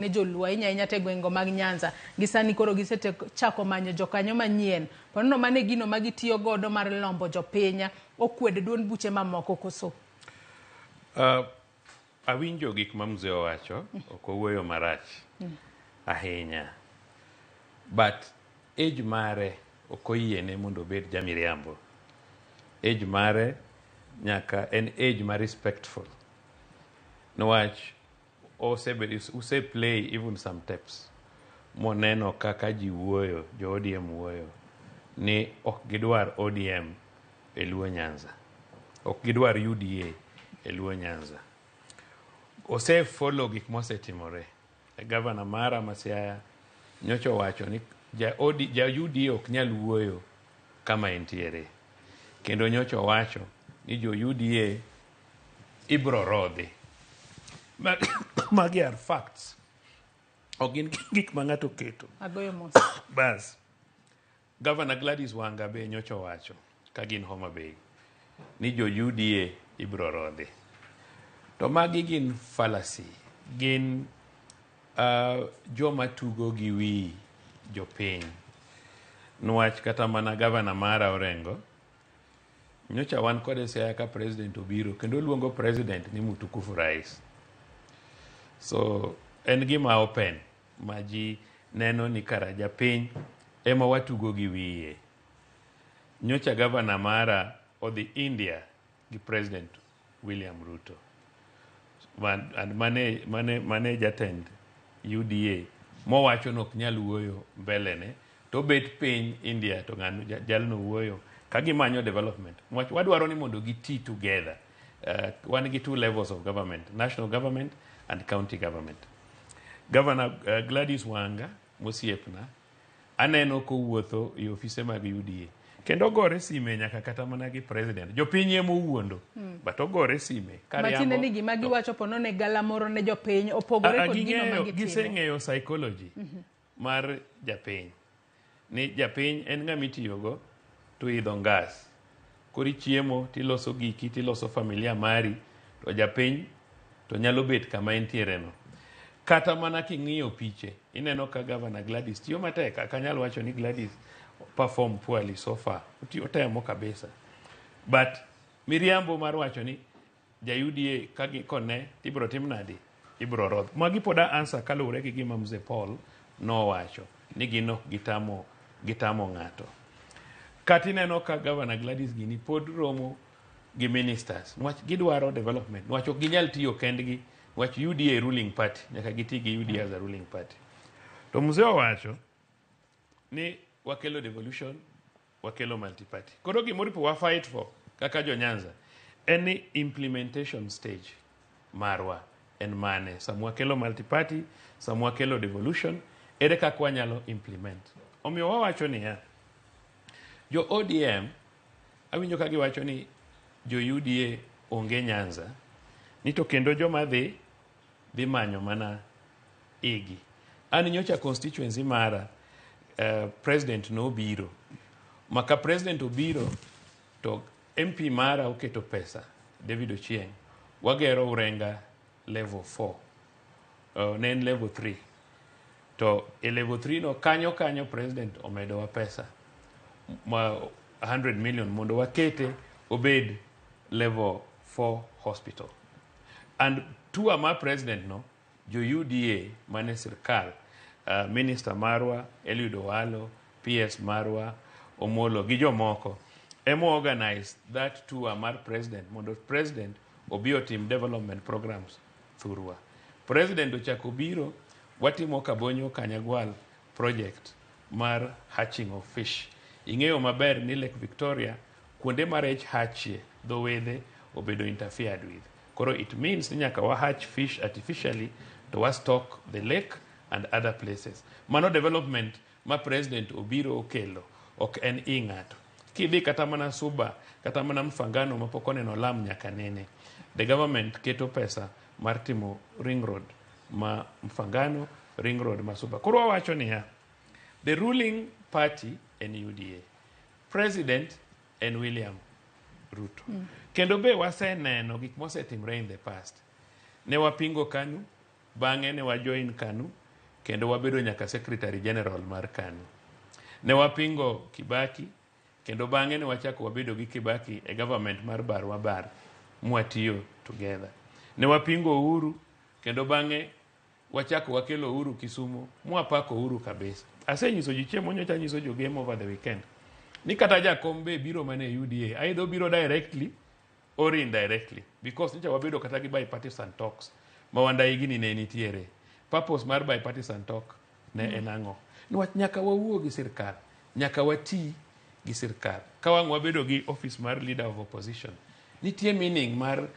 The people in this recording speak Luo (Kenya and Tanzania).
Ne joluo ahinya ahinya to e gwengego mag Nyanza. Gi sani koro gisechako manyo jokanyo manyien. Ponono mano e gino ma gitiyo godo mar lombo jopiny okwed duond buche mamoko koso? Awinjo gik ma mzee owacho, ok owuoyo marach ahinya. But age mare ok oyiene mondo obed jamiriambo. Age mare nyaka en age ma respectful. Niwach osebedo use play even some tapes moneno kaka ji wuoyo, jo ODM wuoyo ni ok gidwar ODM e Luo Nyanza. Ok gidwar UDA e Luo Nyanza. Ose follow gik mosetimore. Gavana mara ma Siaya nyocha owacho ni ja UDA ok nyal wuoyo kama entiere. Kendo nyocha owacho ni jo UDA ibro rodhi. Magi are facts. Ok gin gik ma ng'ato oketo. Agoyo mos. Bas. Governor Gladys Wanga be nyocha owacho ka gin Homa Bay ni jo UDA ibro rodhi. To magi gin fallacy. Gin joma tugo gi wi jopiny. Niwach kata mana gavana mara Orengo nyocha wan kode Siaya ka president obiro kendo oluongo president ni mtukufu rais. So en gima open ma ji neno ni kara japiny ema watugo gi wiye. Nyocha gavana mara odhi India gi President William Ruto. And mane jatend UDA mowacho ni ok nyal wuoyo mbele ne to obet piny India to ng'ano jalno wuoyo ka gimanyo development. Niwach wadwaro ni mondo giti together. Wan gi two levels of government, national government and county government. Governor Gladys Wanga mosiepna aneno kowuotho e ofise mag UDA kendo ogore sime nyaka kata mana gi president. Jopiny ema owuondo but ogore sime Matiende ni gima giwacho pono ne galamoro ne jopiny opogore kod gino ma gitimo. Giseng'eyo psychology mar japiny ni japiny en ng'ama itiyogo to idho ngas. Koro ichiemo tiloso giki tiloso familia mari to japiny to nyalo bet kama entiere no. Kata mana king'iyo piche ineno ka Governor Gladys tiyo matek. Ok anyal wacho ni Gladys perform poorly so far. Otemo kabisa. But miriambo mar wacho ni ja UDA ka kone ibro tim nadi? Ibro rodh. Magi pod a answer kaluwore gi gima Mzee Paul nowacho ni gin ok gitamo ng'ato. Kata ineno ka Governor Gladys gini pod romo gi ministers niwach gidwaro development niwach ok ginyal tiyo kendgi niwach UDA ruling party nyaka giti gi UDA as a ruling party. To mzee owacho ni wakelo devolution, wakelo multi-party. Koro gimoripo wa fight for kaka jo Nyanza en ni implementation stage marwa en mane. Sama wakelo multi-party, sama wakelo devolution, ere kaka wanyalo implement. Omiyo wawacho niya, jo ODM awinjo ka giwacho ni jo UDA onge Nyanza, ni to kendo joma dhi manyo mana igi. An nyocha constituency mara president nobiro. Maka president obiro to MP mara oketo pesa, David Ochieng. Wagero Urenga level 4. Ne en level 3. To e level 3 no kanyo kanyo president omedowa pesa ma 100 million mondo wakete obed level 4 hospital. And tour mar president no, jo UDA mane sirkal, minister marwa Eliud Owalo, PS marwa Omolo gi jomoko ema organize that tour mar president mondo president obi otim development programs thurwa. President ochako biro watimo Kabonyo Kanyagwal project mar hatching of fish. Ing'eyo maber ni Lake Victoria kuonde ma rech hatchie dho wedhe obedo interfered with. Koro it means ni nyaka wa hatch fish artificially to wa stock the lake and other places. Mano development ma president obiro okelo ok en i ng'ato. Kidhi kata mana Suba, kata mana Mfangano mapok oneno lam nyaka nene. The government keto pesa mar timo ring road ma Mfangano, ring road ma Suba. Koro wawacho niya, the ruling party en UDA, president en William Ruto. Kendo be waseneno gik mosetimre in the past. Ne wapingo KANU, Bang'e ne wajoin KANU kendo wabedo nyaka Secretary General mar KANU. Ne wapingo Kibaki kendo bang'e ne wachako wabedo gi Kibaki e government mar bar wabar mwatiyo together. Ne wapingo Uhuru kendo bang'e wachako wakelo Uhuru Kisumu mwapako Uhuru kabisa. Asenyiso ji chieng' nyocha anyiso jo game over the weekend ni kata jakom be biro mana e UDA, either obiro directly or indirectly, because nyocha wabedo kata gi bipartisan talks ma Wandayi gini ne nitiere. Purpose mar bipartisan talk ne en ang'o? Niwach nyaka wawuo gi sirkal, nyaka wati gi sirkal. Ka wang' wabedo gi office mar leader of opposition, nitie meaning mar